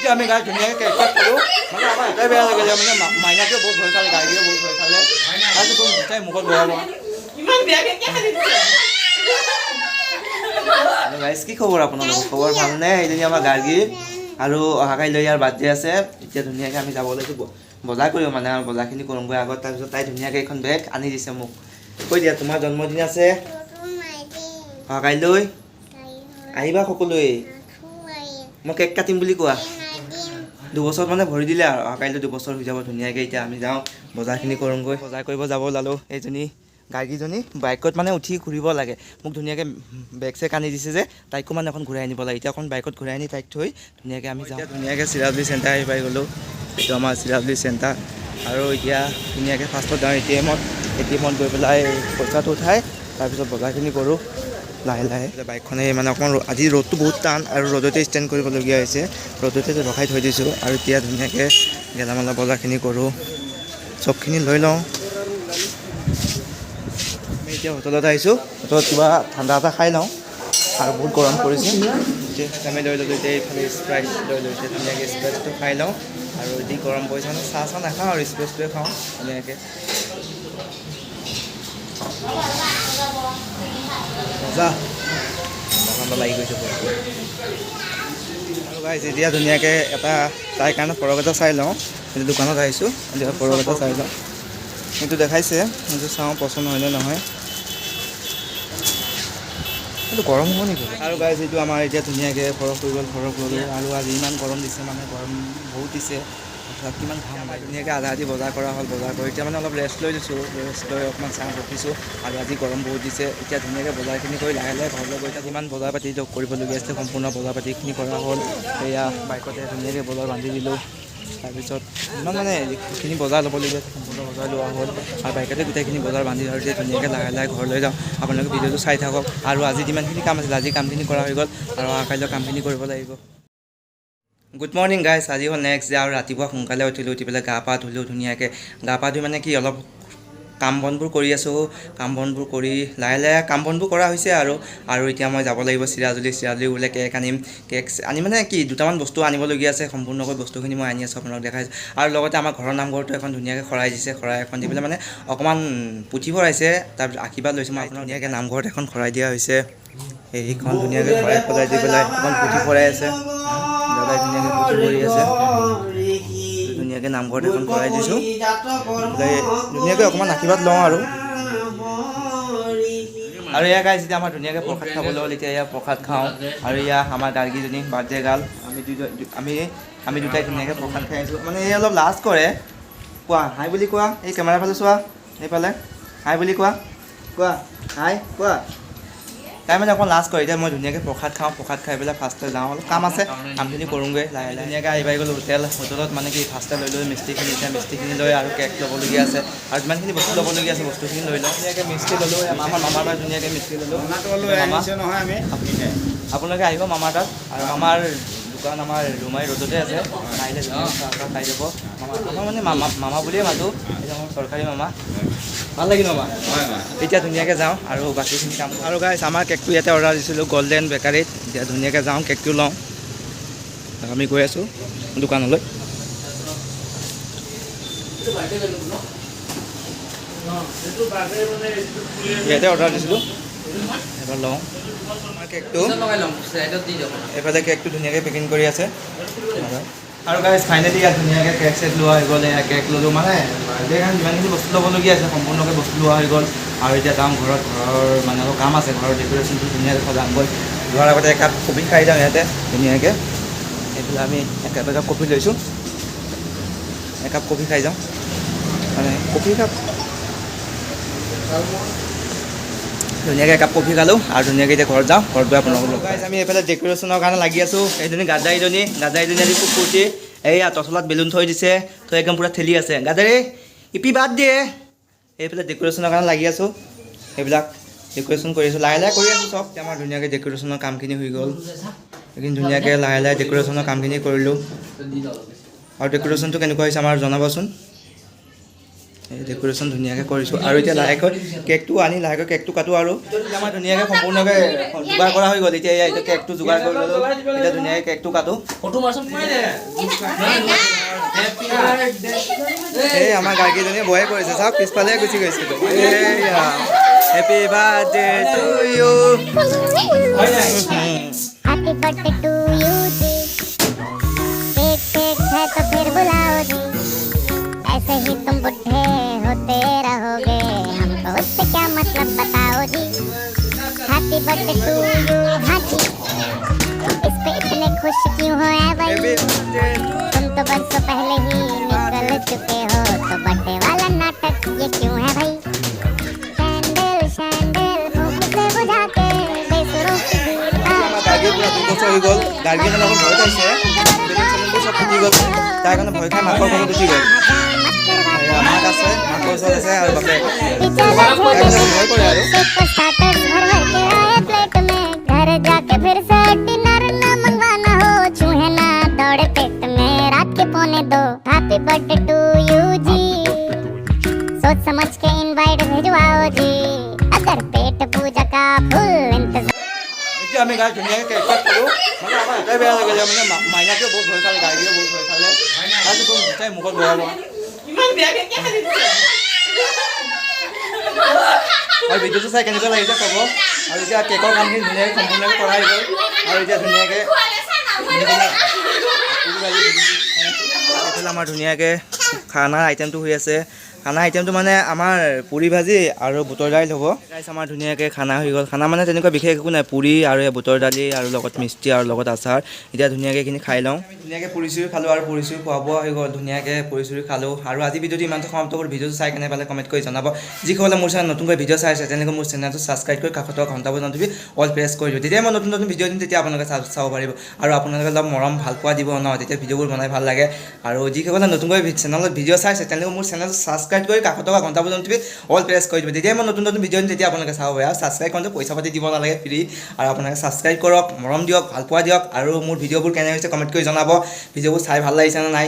এতিয়া আমি গাড়ী ধুনীয়াকৈ কেক চেক খালোঁ। মানে আমাৰ এটাই বেয়া লাগিলে, মানে মাইনাটোৱে বহুত ভয় খালে, গাড়ীয়ে বহুত ভয় খালে। তাৰপিছত তাই মুখত বহাব। ইমান বেয়াকে কিয় খালি? হেল্ল' গাইজ, কি খবৰ আপোনালোকৰ? খবৰ ভালনে? এইজনী আমাৰ গাৰ্গী আৰু অহাকাইলৈ ইয়াৰ বাৰ্থডে আছে। এতিয়া ধুনীয়াকৈ আমি যাব ওলাইছোঁ বজাৰ কৰিব, মানে আৰু বজাৰখিনি কৰোঁগৈ আগত। তাৰপিছত তাই ধুনীয়াকৈ এইখন বেগ আনি দিছে মোক। কৈ দিয়া, তোমাৰ জন্মদিন আছে অহাকাইলৈ, আহিবা সকলোৱে, মই কেক কাটিম বুলি কোৱা। 2 বছৰ মানে ভৰি দিলে আৰু অহাকাইলৈ 2 বছৰ হৈ যাব ধুনীয়াকৈ। এতিয়া আমি যাওঁ, বজাৰখিনি কৰোঁগৈ। বজাৰ কৰিব যাব ওলালোঁ। এইজনী গাৰ্গীজনী বাইকত মানে উঠি ঘূৰিব লাগে। মোক ধুনীয়াকৈ বেগ চেগ আনি দিছে যে, তাইকো মানে অকণ ঘূৰাই আনিব লাগে। এতিয়া অকণ বাইকত ঘূৰাই আনি তাইক থৈ ধুনীয়াকৈ আমি যাওঁ। ধুনীয়াকৈ চিৰাজুলি চেণ্টাৰ আহি পাই গ'লোঁ। এইটো আমাৰ চিৰাজুলি চেণ্টাৰ। আৰু এতিয়া ধুনীয়াকৈ ফাৰ্ষ্টত যাওঁ এ টি এমত। এ টি এমত গৈ পেলাই পইচাটো উঠাই তাৰপিছত বজাৰখিনি কৰোঁ লাহে লাহে। বাইকখনে মানে অকণমান আজি ৰ'দটো বহুত টান আৰু ৰ'দতে ষ্টেণ্ড কৰিবলগীয়া হৈছে। ৰ'দতে ৰখাই থৈ দিছোঁ। আৰু এতিয়া ধুনীয়াকৈ গেলামালৰ বজাৰখিনি কৰোঁ, চবখিনি লৈ লওঁ। আমি এতিয়া হোটেলত আহিছোঁ। হোটেলত কিবা ঠাণ্ডা এটা খাই লওঁ আৰু বহুত গৰম পৰিছে। এতিয়া আমি লৈ ল'লোঁ। এতিয়া এইফালে স্প্ৰাইট লৈ লৈছে। ধুনীয়াকৈ স্প্ৰাইটটো খাই লওঁ। আৰু যি গৰম পৰিছে, মানে চাহ চাহ নাখাওঁ আৰু স্প্ৰাইটটোৱে খাওঁ ধুনীয়াকৈ। মজা, ঠাণ্ডা ঠাণ্ডা লাগি গৈছে বস্তু। আৰু গাইজ, এতিয়া ধুনীয়াকৈ এটা তাইৰ কাৰণে ফৰক এটা চাই লওঁ। এতিয়া দোকানত আহিছোঁ, এতিয়া ফৰক এটা চাই লওঁ। সেইটো দেখাইছে, সেইটো চাওঁ পচন্দ হয়নে নহয়। এইটো গৰম হ'ব নেকি? আৰু গাইজ, এইটো আমাৰ এতিয়া ধুনীয়াকৈ ফৰক হৈ গ'ল, ফৰক ল'লোঁ। আৰু আজি ইমান গৰম দিছে, মানে গৰম বহুত দিছে, তাৰপিছত কিমান ঘাম। আমাৰ ধুনীয়াকৈ আধা আধি বজাৰ কৰা হ'ল। বজাৰ কৰি এতিয়া মানে অলপ ৰেষ্ট লৈ লৈছোঁ। ৰেষ্ট লৈ অকণমান চাহ ৰখিছোঁ। আৰু আজি গৰম বহুত দিছে। এতিয়া ধুনীয়াকৈ বজাৰখিনি কৰি লাহে লাহে ঘৰলৈ গৈ যিমান বজাৰ পাতি কৰিবলগীয়া আছিলে, সম্পূৰ্ণ বজাৰ পাতিখিনি কৰা হ'ল। সেয়া বাইকতে ধুনীয়াকৈ বজাৰ বান্ধি দিলোঁ। তাৰপিছত ইমান মানে যিখিনি বজাৰ ল'বলগীয়া আছে, সম্পূৰ্ণ বজাৰ লোৱা হ'ল আৰু বাইকতে গোটেইখিনি বজাৰ বান্ধি আৰু এতিয়া ধুনীয়াকৈ লাহে লাহে ঘৰলৈ যাওঁ। আপোনালোকে ভিডিঅ'টো চাই থাকক। আৰু আজি যিমানখিনি কাম আছিলে, আজি কামখিনি কৰা হৈ গ'ল আৰু অহা কাইলৈ কামখিনি কৰিব লাগিব। গুড মৰ্ণিং গাইজ, আজি হ'ল নেক্সট ডে আৰু ৰাতিপুৱা সোনকালে উঠিলোঁ। উঠি পেলাই গা পা ধুলোঁ ধুনীয়াকৈ। গা পা ধুই মানে কি অলপ কাম বনবোৰ কৰি আছোঁ। কাম বনবোৰ কৰি লাহে লাহে কাম বনবোৰ কৰা হৈছে। আৰু আৰু এতিয়া মই যাব লাগিব চিৰাজুলি। চিৰাজুলি বোলে কেক আনিম। কেক আনি মানে কি দুটামান বস্তু আনিবলগীয়া আছে। সম্পূৰ্ণকৈ বস্তুখিনি মই আনি আছোঁ, আপোনালোক দেখাইছোঁ। আৰু লগতে আমাৰ ঘৰৰ নামঘৰটো এখন ধুনীয়াকৈ শৰাই দিছে। শৰাই এখন দি পেলাই মানে অকণমান পুথি ভৰাইছে, তাৰপিছত আশীৰ্বাদ লৈছোঁ মই আপোনাক। ধুনীয়াকৈ নামঘৰত এখন শৰাই দিয়া হৈছে। সেইখন ধুনীয়াকৈ শৰাই সজাই দি পেলাই অকণমান পুথি ভৰাই আছে। দাদাই ধুনীয়াকৈ পুথি ভৰি আছে। ধুনীয়াকৈ নামঘৰত এখন শৰাই দিছোঁ। ধুনীয়াকৈ অকণমান আশীৰ্বাদ লওঁ। আৰু আৰু এয়া গাইজ, এতিয়া আমাৰ ধুনীয়াকৈ প্ৰসাদ খাবলৈ হ'ল। এতিয়া এয়া প্ৰসাদ খাওঁ। আৰু এয়া আমাৰ গাৰ্গীজনী, বাৰ্থডে গাৰ্ল। আমি দুজন আমি আমি দুটাই ধুনীয়াকৈ প্ৰসাদ খাই আছোঁ। মানে এই অলপ লাজ কৰে। কোৱা, হাই বুলি কোৱা। এই কেমেৰাৰ ফালে চোৱা, এইফালে হাই বুলি কোৱা। কোৱা, হাই কোৱা। তাই মানে অকণ লাজ কৰে। এতিয়া মই ধুনীয়াকৈ প্ৰসাদ খাওঁ। প্ৰসাদ খাই পেলাই ফাৰ্ষ্টে যাওঁ, অলপ কাম আছে, কামখিনি কৰোঁগৈ লাহে লাহে। ধুনীয়াকৈ আহি পাই গ'লোঁ হোটেল। হোটেলত মানে কি ফাৰ্ষ্টে লৈ ল'লোঁ মিষ্টিখিনি। এতিয়া মিষ্টিখিনি লৈ আৰু কেক ল'বলগীয়া আছে আৰু যিমানখিনি বস্তু ল'বলগীয়া আছে, বস্তুখিনি লৈ লওঁ। ধুনীয়াকৈ মিষ্টি ল'লোঁ। আমাৰ মামাৰ পৰা ধুনীয়াকৈ মিষ্টি ল'লোঁ। মামা, আপোনালোকে আহিব মামাৰ তাত। আৰু মামাৰ দোকান আমাৰ ৰুমাই ৰোডতে আছে। আহিলে ধুনীয়াকৈ চাহ তাহ খাই যাব। মামা আমাৰ মানে মামা মামা বুলিয়ে মাতোঁ। এইটো আমাৰ চৰকাৰী মামা। ভাল লাগিল মামা। এতিয়া ধুনীয়াকৈ যাওঁ আৰু বাকীখিনি কাম। আৰু গাইজ, আমাৰ কেকটো ইয়াতে অৰ্ডাৰ দিছিলোঁ গল্ডেন বেকাৰীত। এতিয়া ধুনীয়াকৈ যাওঁ, কেকটো লওঁ। আমি গৈ আছোঁ দোকানলৈ। ইয়াতে অৰ্ডাৰ দিছিলোঁ, এবাৰ লওঁ আমাৰ কেকটো। এইফালে কেকটো ধুনীয়াকৈ পেকিং কৰি আছে। আৰু গাইজ, ফাইনেলি ইয়াত ধুনীয়াকৈ কেক চেক লোৱা হৈ গ'ল। এয়া কেক ল'লোঁ। মানে বাৰ্থডে কাৰণে যিমানখিনি বস্তু ল'বলগীয়া আছে, সম্পূৰ্ণকৈ বস্তু লোৱা হৈ গ'ল। আৰু এতিয়া যাওঁ ঘৰত। ঘৰৰ মানে অলপ কাম আছে, ঘৰৰ ডেক'ৰেশ্যনটো ধুনীয়াকৈ সজামগৈ। যোৱাৰ আগতে একাপ কফি খাই যাওঁ ইয়াতে ধুনীয়াকৈ। এইফালে আমি একাপ একাপ কফি লৈছোঁ। একাপ কফি খাই যাওঁ। মানে কফি কাপ ধুনীয়াকৈ একাপ কফি খালোঁ আৰু ধুনীয়াকৈ এতিয়া ঘৰত যাওঁ। ঘৰত গৈ আপোনালোকক লগ। গাইজ, আমি এইফালে ডেক'ৰেশ্যনৰ কাৰণে লাগি আছোঁ। এইজনী গাজাৰীজনী, গাজাৰীজনী আজি খুব ফূৰ্তি। এইয়া তচলাত বেলুন থৈ দিছে, থৈ একদম পূৰা ঠেলি আছে। গাজাৰী, ইপি বাদ দিয়ে। এইফালে ডেক'ৰেশ্যনৰ কাৰণে লাগি আছোঁ। সেইবিলাক ডেক'ৰেশ্যন কৰি আছোঁ, লাহে লাহে কৰি আছোঁ চব। এতিয়া আমাৰ ধুনীয়াকৈ ডেক'ৰেশ্যনৰ কামখিনি হৈ গ'ল। এইখিনি ধুনীয়াকৈ লাহে লাহে ডেক'ৰেশ্যনৰ কামখিনি কৰিলোঁ। আৰু ডেক'ৰেশ্যনটো কেনেকুৱা হৈছে আমাৰ জনাবচোন। এই ডেক'ৰেশ্যন ধুনীয়াকৈ কৰিছোঁ আৰু এতিয়া লাহেকৈ কেকটো আনি লাহেকৈ কেকটো কাটো। আৰু আমাৰ ধুনীয়াকৈ সম্পূৰ্ণকৈ যোগাৰ কৰা হৈ গ'ল। এতিয়া এয়া এতিয়া কেকটো যোগাৰ কৰি ল'লোঁ। এতিয়া ধুনীয়াকৈ কেকটো কাটো। ফটো মাৰচোন। এই আমাৰ গাৰ্গীজনীয়ে ভয়ে কৰিছে, চাওক, পিছফালে গুচি গৈছে। এইয়া, happy birthday to you. Happy birthday to you ji. Cake cake है तो फिर बुलाओ जी। ऐसे ही तुम बुढ़े होते रहोगे, हमको उससे क्या मतलब, बताओ जी। Happy birthday to you. हाँ जी, इस पे इतने खुश क्यों हो ऐ भाई? हेपी बर्थडे टू तुम तो बरसों पहले ही निकल चुके हो, तो बर्थडे वाला नाटक ये क्यों है भाई? कैंडल शैंडल फूंक से बुझा के बेसुरों की भीड़ का আমাৰ গাৰ্গী পুৰা 2 বছৰ হৈ গ'ল। গাৰ্গী মানে অকণ ভয় খাইছে। বেলুন চেলুনবোৰ চব ফুটি গ'ল, তাৰ কাৰণে ভয় খাই মাকৰ ঘৰত উঠি গ'ল। এয়া মাক আছে, মাকৰ ওচৰত আছে আৰু বাপেক। তাই মানে অকণ ভয় কৰে আৰু। स्टार्टर्स भर भर के आए प्लेट में, घर जाके फिर से डिनर ना मंगवाना हो, चूहे ना दौड़े पेट में। रात के 1:45, हैप्पी बर्थडे टू you जी। सोच समझ के इनवाइट भिजवाओ जी, अगर पेट पूजा का फुल इंतजाम। এতিয়া আমি গাইজ ধুনীয়াকৈ কেক কাট কৰোঁ। মানে আমাৰ এটাই বেয়া লাগিলে, মানে মাইনাটোৱে বহুত ভয় খালে, গাৰ্গীয়ে বহুত ভয় খালে। তাৰপিছত গোটেই মুখত ভৰাব। ইমান বেয়াকে কিয় কাটি দিছে? আৰু ভিডিঅ'টো চাই কেনেকুৱা লাগিছে ক'ব। আৰু এতিয়া কেকৰ কামখিনি ধুনীয়াকৈ সম্পূৰ্ণকৈ কৰা হৈ গ'ল। আৰু এতিয়া ধুনীয়াকৈ এইফালে আমাৰ ধুনীয়াকৈ খানাৰ আইটেমটো হৈ আছে। খানা আইটেমটো মানে আমাৰ পুৰি ভাজি আৰু বুটৰ দাইল হ'ব। গাইছ, আমাৰ ধুনীয়াকৈ খানা হৈ গ'ল। খানা মানে তেনেকুৱা বিশেষ একো নাই, পুৰি আৰু এই বুটৰ দালি আৰু লগত মিষ্টি আৰু লগত আচাৰ। এতিয়া ধুনীয়াকৈ এইখিনি খাই লওঁ। আমি ধুনীয়াকৈ পুৰি চুৰি খালোঁ আৰু পুৰি চুৰি খোৱা বোৱা হৈ গ'ল। ধুনীয়াকৈ পুৰি চুৰি খালোঁ আৰু আজি ভিডিঅ'টো ইমানতে সমাপ্ত কৰোঁ। ভিডিঅ'টো চাই কেনে পালে কমেণ্ট কৰি জনাব। যিসকলে মোৰ চেনেল নতুনকৈ ভিডিঅ' চাই আছে, তেনেকৈ মোৰ চেনেলটো ছাবস্ক্ৰাইব কৰি কাষত থকা ঘণ্টা বজাটো অল প্ৰেছ কৰি দিব। তেতিয়াই মই নতুন নতুন ভিডিঅ' দিম, তেতিয়া আপোনালোকে চাব পাৰিব। আৰু আপোনালোকে অলপ মৰম ভাল পোৱা দিব ন, তেতিয়া ভিডিঅ'বোৰ বনাই ভাল লাগে। আৰু যিসকলে নতুনকৈ চেনেলত ভিডিঅ' চাইছে, তেওঁলোকে মোৰ চেনেলটো ছাবস্ক্ৰাইব কৰি কাষত থকা ঘণ্টা বজাটো অল প্ৰেছ কৰি দিব। তেতিয়াই মই নতুন নতুন ভিডিঅ' দিম, তেতিয়া আপোনালোকে চাব পাৰে। আৰু ছাবস্ক্ৰাইব কৰোঁতে পইচা পাতি দিব নালাগে, ফ্ৰী। আৰু আপোনালোকে ছাবস্ক্ৰাইব কৰক, মৰম দিয়ক, ভাল পোৱা দিয়ক। আৰু মোৰ ভিডিঅ'বোৰ কেনে হৈছে কমেণ্ট কৰি জনাব। ভিডিঅ'বোৰ চাই ভাল লাগিছে নে নাই।